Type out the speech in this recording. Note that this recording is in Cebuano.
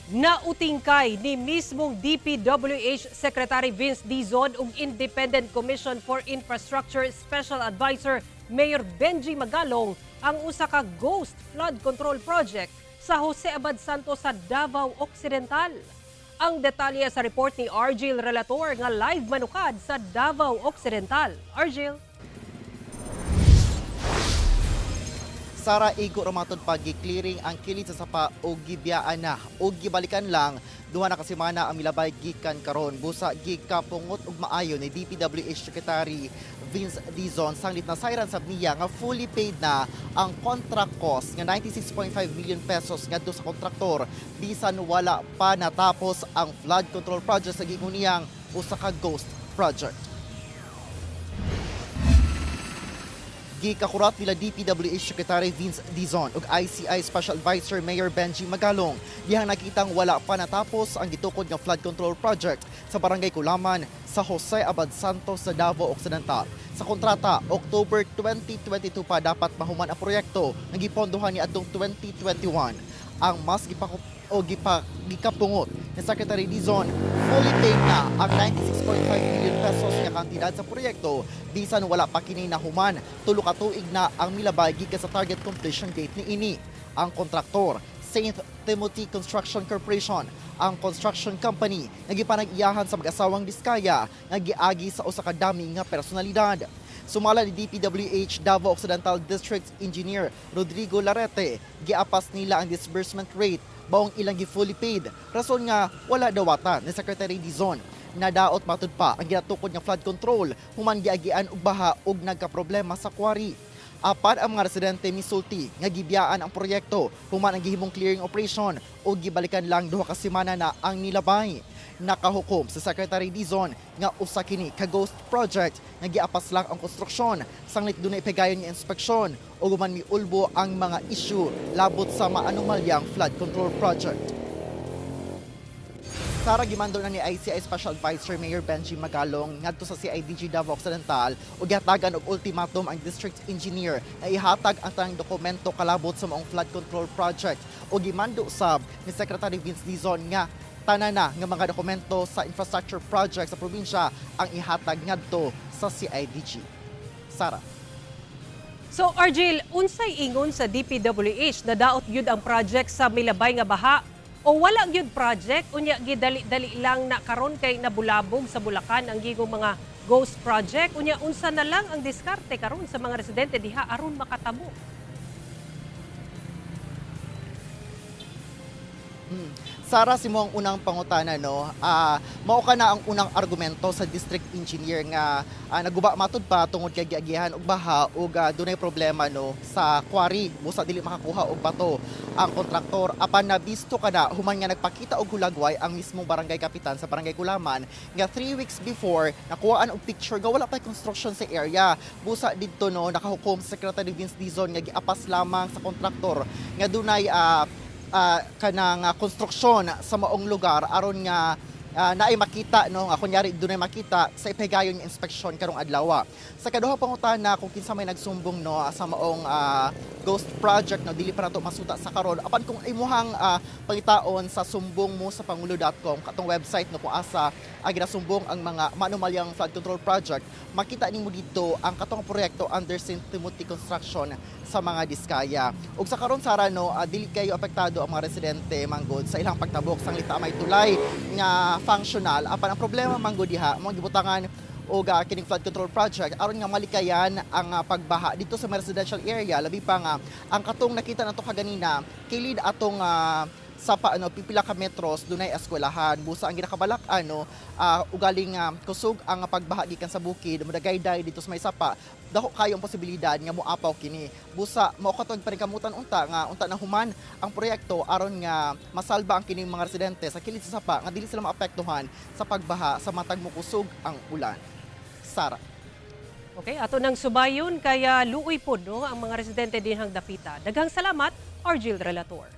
Nautingkay ni mismong DPWH Secretary Vince Dizon ug Independent Commission for Infrastructure Special Advisor Mayor Benji Magalong ang usa ka ghost flood control project sa Jose Abad Santos sa Davao Occidental. Ang detalye sa report ni Argil Relator nga live manukad sa Davao Occidental. Argil. Sara, igo ra matud pag clearing ang kilid sa sapa o gibiyaan na o gibalikan lang 2 na ka semana ang milabay gikan karon. Busa gikapungot og maayo ni DPWH Secretary Vince Dizon sanglit na sayran sab niya nga fully paid na ang contract cost nga 96.5 million pesos ngadto sa kontraktor bisan wala pa natapos ang flood control project sa giingon niyang usa ka ghost project. Gikakurat nila DPWH Secretary Vince Dizon ug ICI Special Advisor Mayor Benji Magalong dihang nakitang wala pa natapos ang gitukod nga flood control project sa Barangay Kulaman sa Jose Abad Santos sa Davao Occidental. Sa kontrata, October 2022 pa dapat mahuman ang proyekto nga gipondohan ni adtong 2021. Ang mas gipako o gikapungot ni Secretary Dizon, fully paid na ang 96.5 million pesos nga kantidad sa proyekto bisan wala pa kini nahuman. 3 ka tuig na ang milabay gikan sa target completion date niini. Ang kontraktor, St. Timothy Construction Corporation, ang construction company nga gipanag-iyahan sa mag-asawang Diskaya nga giagi sa usa ka dami nga personalidad. Sumala ni DPWH Davao Occidental District Engineer Rodrigo Larete, giapas nila ang disbursement rate baong ilang gi-fully paid. Rason nga wala dawata ni Secretary Dizon. Nadaot matud pa ang ginatukod nga flood control human giagian og baha ug nagkaproblema sa quarry. Apan ang mga residente misulti nga gibiyaan ang proyekto human ang gihimong clearing operation ug gibalikan lang 2 ka semana na ang nilabay. Nakahukom sa Secretary Dizon nga usa kini ka ghost project nga giapas lang ang konstruksyon sanglit dunay ipegayon nga inspeksyon ug human miulbo ang mga issue labot sa maanomalyang flood control project. Sara, gimando na ni ICI Special Advisor Mayor Benji Magalong ngadto sa CIDG Davao Occidental ug gihatagan og ultimatum ang district engineer na ihatag ang tanang dokumento kalabot sa maong flood control project, ug gimando sab ni Secretary Vince Dizon nga tanan na nga mga dokumento sa infrastructure project sa probinsya ang ihatag ngadto sa CIDG. Sara. So Argil, unsay ingon sa DPWH, nadaot gyud ang project sa milabay nga baha o wala gyud project, unya gidali-dali lang na karon kay nabulabog sa Bulacan ang gigong mga ghost project? Unya unsa na lang ang diskarte karon sa mga residente diha aron makatabo? Sara, si mo ang unang pangutana, no? Mao ka na ang unang argumento sa district engineer nga naguba matud pa tungod kay giagihan og baha ug dunay problema, no, sa quarry, busa dili makakuha og bato ang kontraktor. Apan nabisto ka na human nga nagpakita og hulagway ang mismong barangay kapitan sa Barangay Kulaman nga 3 weeks before nakuhaan og picture nga wala pa construction sa area. Busa didto, no, nakahukom sa Secretary Vince Dizon nga giapas lamang sa kontraktor nga dunay kanang konstruksyon sa maong lugar aron nga naay makita, no, nga kunyari dunay makita sa ipahigayon nga inspeksyon karong adlaw. Sa kaduha pangutana kung kinsa may nagsumbong, no, sa maong ghost project, no, dili pa nato masuta sa karon. Apan kung imuhang pangitaon sa sumbongmosapangulo.com, katong website, no, kung asa ginasumbong ang mga maanomalyang flood control project, makita nimo didto ang katong proyekto under St. Timothy Construction sa mga Diskaya. Ug sa karon, Sara, no, dili kayo apektado ang mga residente manggod sa ilang pagtabok sanglit may tulay nga functional. Apan ang problema manggod diha, mga gibutangan og kining flood control project aron nga malikayan ang pagbaha dito sa mga residential area, labi pa nga ang katong nakita nato kaganina, kilid atong sa pa, ano, pipila ka metros dunay eskwelahan. Busa ang ginakabalak, ano, ugaling kusog ang pagbaha gikan sa bukid modagayday dito sa may sapa, dako kayo ang posibilidad nga moapaw kini. Busa mao katong paningkamutan unta nga unta na human ang proyekto aron nga masalba ang kining mga residente sa kilid sa sapa nga dili sila maapektuhan sa pagbaha sa matag mokusog ang ulan, Sara. Okay, ato nang subayon kaya luoy pod, no, ang mga residente dinhang dapita. Daghang salamat, Argil Relator.